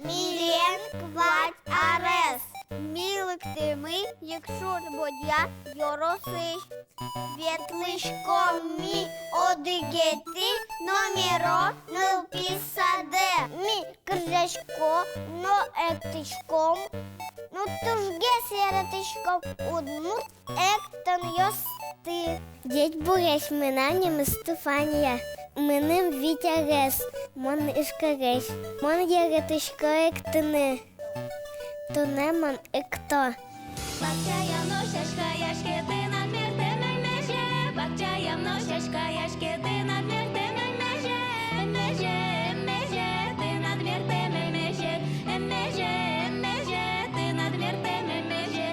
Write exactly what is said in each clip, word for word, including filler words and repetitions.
Милем квать арес. Ми лыктӥмы Якшур-Бӧдья ёросысь. Ветлӥськом ми одӥгетӥ номеро нылпи садэ. Ми кырӟаськом но эктӥськом, но тужгес яратӥськом удмурт эктонъёсты. Ӟечбуресь, мынам нимы Стефания, мыным вить арес, мон Ижкарысь. Мон яратӥсько эктыны. Туннэ мон экто. Бакчаям но сяськаяське, тынад мертэмед меже. Бакчаям но сяськаяське, тынад мертэмед меже. Меже, меже, тынад мертэмед меже. Меже, меже, тынад мертэмед меже.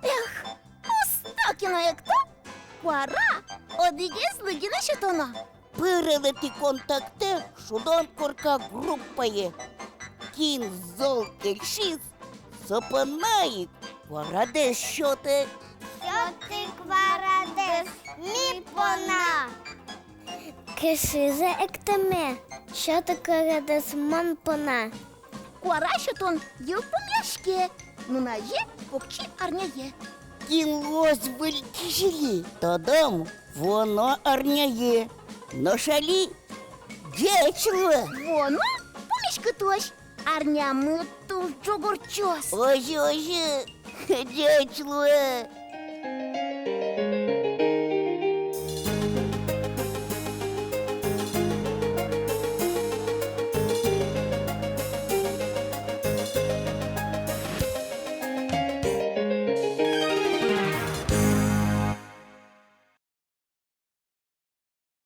Эх, усто ке но экто, куара одӥгезлы гинэ сётоно. Пырылы тӥ контактэ «Шудон корка» группае. Кин зол кельшиз, со понна ик куарадэс сётэ. Сёты куарадэс ми понна. Кельшиз-а эктэме? Сёты куарадэс мон понна. Куара сётон йылпумъяське, нуназе, покчи арняе. Кин луоз выль кизили, тодом вуоно арняе. Нош али ӟеч луэ. Вуоно пумиськытозь, арнямы туж ӝогорчоз. Озьы, озьы, ӟеч луэ.